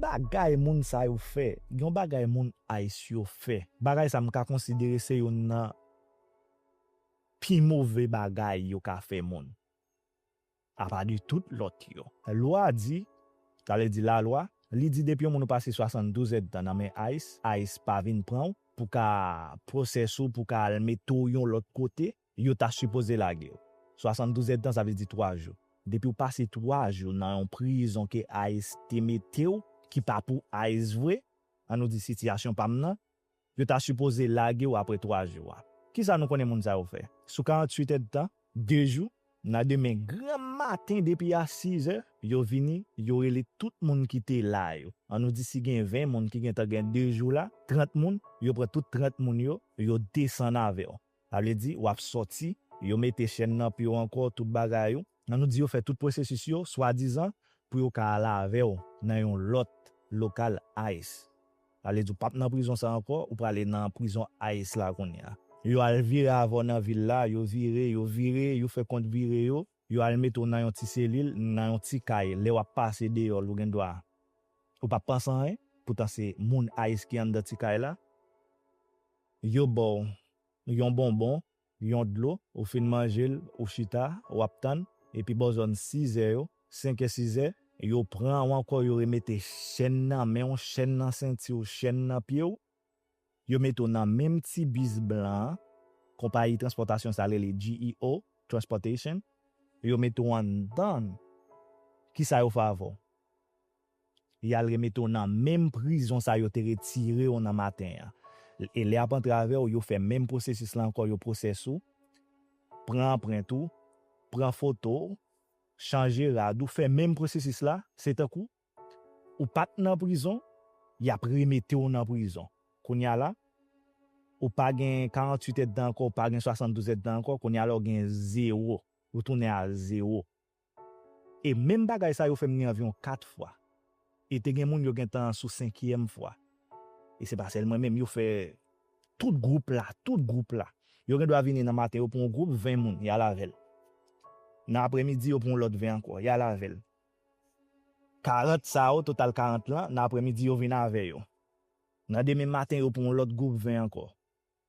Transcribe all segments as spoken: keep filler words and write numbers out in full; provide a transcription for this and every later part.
Bagay moun sa yo fè, gen yon bagay moun ICE yo fè. Bagay sa m ka konsidere se youn nan pi move bagay yo ka fè moun. Apa de tout lòt yo. Lwa di, sa vle di lalwa, li di depi yon moun ou pase swasanndouz èdtan nan men ICE, ICE pa vin pran w pou ka pwosès ou, pou ka al mete w yon lòt kote, yo ta sipoze lage w. Swasanndouz èdtan, sa vle di twa jou. Depi w pase twa jou nan yon prizon ke ICE te mete w, ki pa pou ICE vre, an nou di sitiyasyon pa m nan, yo ta sipoze lage w apre twa jou a. Kisa nou konnen moun sa yo fè? Sou karanntuit èdtan, de jou, nan demen gran maten depi a sizè, yo vini, yo rele tout moun ki te la yo. An nou di si gen ven moun ki gentan gen de jou la, trant moun, yo pran tout trant moun yo, yo desann avè w. Sa vle di, w ap sòti, yo mete chèn nan pye w ankò, tout bagay ou. An nou di yo fè tout pwosesis yo, swadizan, pou yo ka al avè w nan yon lòt lokal ICE. Sa vle di, w p ap nan prizon sa ankò, ou prale nan prizon ICE la kounye a. Yo al vire avè w nan vil la, yo vire, yo vire, yo fè kont vire yo, yo al mete w nan yon ti selil, nan yon ti kay. Lè w ap pase deyò l, ou gen dwa, ou p ap panse anyen, poutan se moun ICE ki anndan ti kay la. Yo ba w yon bonbon, yon dlo, ou fin manje l, ou chita, w ap tann, epi bò zòn sizè yo, senkè sizè, yo pran w ankò, yo remete chèn nan men w, chèn nan senti w, chèn nan pye w, yo mete w nan menm ti bis blan an, konpayi transpòtasyon sa rele GEO Transportation, yo mete w anndan l. Kisa yo fè avè w? Y al remete w nan menm prizon sa yo te retire w nan maten an. E lè y ap antre avè w, yo fè menm pwosesis la ankò, yo pwosès ou, pran anprent ou, pran foto w, chanje rad ou, fè menm pwosesis la, se tankou ou pa t nan prizon, y ap remete w nan prizon. Kounye a la, ou pa gen karanntuit èdtan ankò, ou pa gen swasanndouz èdtan ankò, kounye a la w gen zewo, ou tounen a zewo. E menm bagay sa yo fè m ni anviwon kat fwa. E te gen moun yo gentan sou senkyèm fwa. E se pa sèl mwen menm, yo fè tout gwoup la, tout gwoup la. Yo gen dwa vini nan maten, yo pran yon gwoup ven moun, y al avè l. Nan apremidi, yo pran yon lòt ven ankò, y al avè l. Karant sa yo, total karant lan, nan apremidi, yo vin avè yo. Nan demen maten, yo pran yon lòt gwoup ven ankò,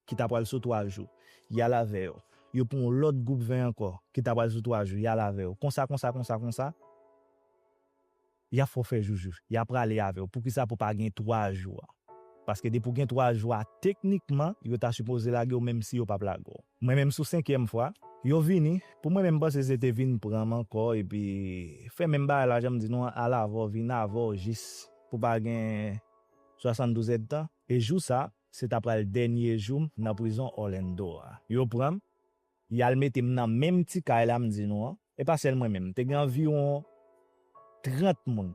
ki ta pral sou twa jou, y al avè yo. Yo pran yon lòt gwoup ven ankò, ki ta pral sou twa jou, y al avè yo. Konsa, konsa, konsa, konsa, y ap fè w fè joujou, y ap prale avè w. Poukisa pou pa gen twa jou a? Paske depi w gen twa jou a, teknikman, yo ta sipoze lage w, menm si yo p ap lage w. Mwen menm sou senkyèm fwa, yo vini, pou mwen menm, m panse se te vin pran m ankò, epi fè menm bagay la, jan m di nou an, al avè w, vin avè w, jis pou pa gen swasanndouz èdtan. E jou sa, se ta pral dènye jou m nan prizon Orlando a. Yo pran m, y al mete m nan menm ti kay la m di nou an. E pa sèl mwen menm, te gen anviwon trant moun.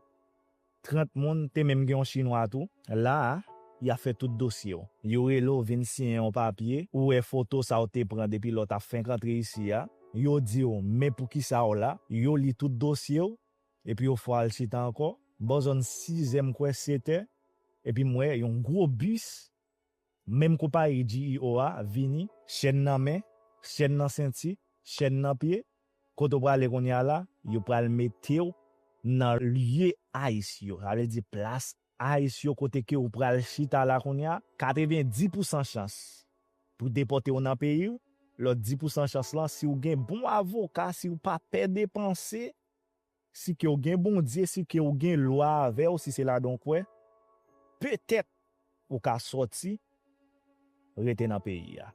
Trant moun, te menm gen yon chinwa tou. La a, y ap fè tout dosye w. Yo rele w vin siyen yon papye, ou wè foto sa w te pran depi lè w t ap fenk antre isi a. Yo di w, men poukisa w la. Yo li tout dosye w, epi yo fè w al chita ankò. Bò zòn sizè, m kwè setè, epi m wè yon gwo bis, menm konpayi GEO a vini, chèn nan men, chèn nan senti, chèn nan pye. Kote w prale kounye a la, yo pral mete w nan lye ICE yo. Sa vle di plas ICE yo kote ke ou pral chita la kounye a, katrevenndis pousan chans pou depòte w nan peyi w. Lòt dis pousan chans lan, si w gen bon avoka, si w pa pè depanse, si ke w gen Bondye, si ke w gen lwa avè w, si se ladan w kwè, petèt ou ka sòti rete nan peyi a.